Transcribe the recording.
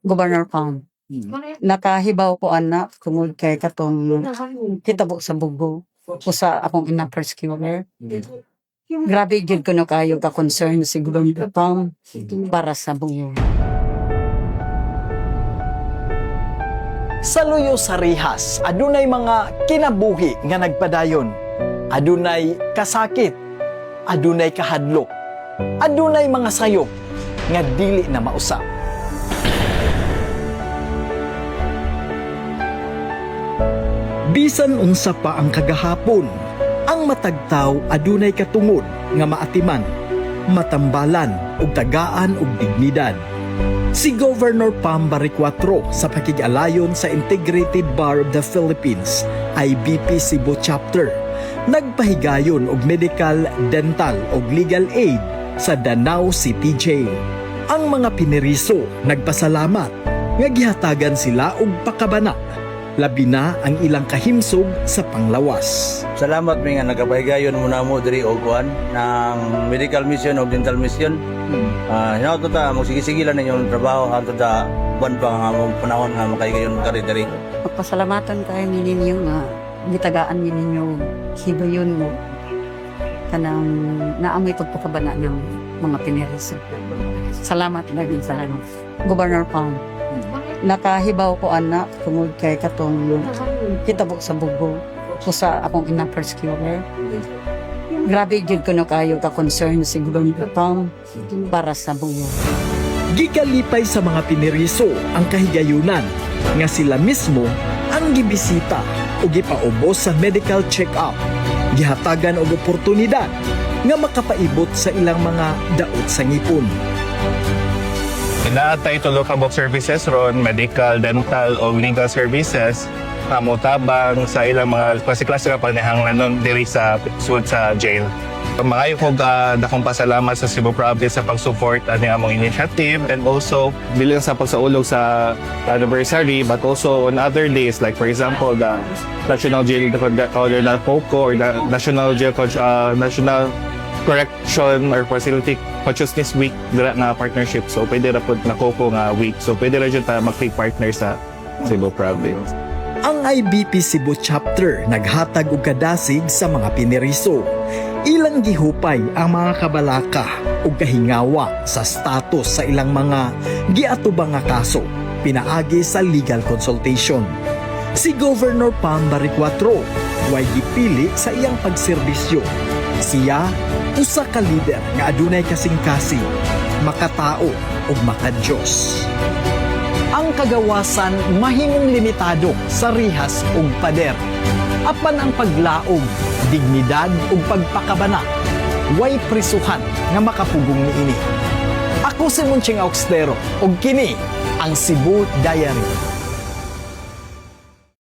Governor Pam. Nakahibaw ko ana tungod kay katong hitabo sa Bogo o sa akong ina persecutor. Grabe gyud kuno kayo ka concern si Governor Pam para sa Bogo. Sa luyo sa rihas, adunay mga kinabuhi nga nagpadayon. Adunay kasakit, adunay kahadlok, adunay mga sayop nga dili na mausap. Bisan unsa pa ang kagahapon, ang matag tawo adunay katungod nga maatiman, matambalan ug tagaan og dignidad. Si Governor Pam Baricuatro sa pakig-alayon sa Integrated Bar of the Philippines, IBP Cebu Chapter, nagpahigayon og medical, dental ug legal aid sa Danao City Jail. Ang mga piniriso nagpasalamat nga gihatagan sila og pakabana, labi na ang ilang kahimsog sa panglawas. Salamat mi nga nagapahigayon mo namo diri og kuan ng medical mission o dental mission. Hinaot ko ta magsige-sige lang ninyong trabaho hangtod sa buwan pa nga among panahon nga makahigayon mo kari diri. Magpasalamatan kayo ni ninyo nga gitagaan ni ninyo hibayon mo kanang naamoy pagpakabana ng mga piniriso. Salamat lagi sa Governor Pam. Nakahibaw ko ana tungod kay katong hitabo sa Bogo o sa akong ina persecutor. Grabe gyud kuno kayo ka concern si Governor Pam para sa Bogo. Gikalipay sa mga piniriso ang kahigayunan nga sila mismo ang gibisita o gipaubos sa medical check-up. Gihatagan og oportunidad nga makapaibot sa ilang mga daot sa ngipon. Naa tay tulo ka buok services ron, medical, dental o legal services nga motabang sa ilang mga klase-klase nga panahanglanon diri sa sud sa jail. Maayo ko dakong pasalamat sa Cebu Province sa pag-support ani among initiative and also bilang sa pagsaulog sa anniversary, but also on other days, like for example the National Jail Colonel Poco or the National Jail National Correction or Facility Consciousness Week dira nga partnership. So pwede ra pud na Coco nga week. So pwede ra jud ta mag partner sa Cebu Province. Ang IBP Cebu Chapter naghatag og kadasig sa mga piniriso. Ilang gihupay ang mga kabalaka ug kahingawa sa status sa ilang mga giatubang nga kaso pinaagi sa legal consultation. Si Governor Pam Baricuatro way gipili sa iyang pagserbisyo. Siya usa ka lider nga adunay kasing-kasing, makatao ug makadiyos. Ang kagawasan mahimong limitado sa rihas ug pader. Apan ang paglaom, dignidad ug pagpakabana, way prisuhan nga makapugong niini. Ako si Monching Augstero ug kini ang Cebu Diary.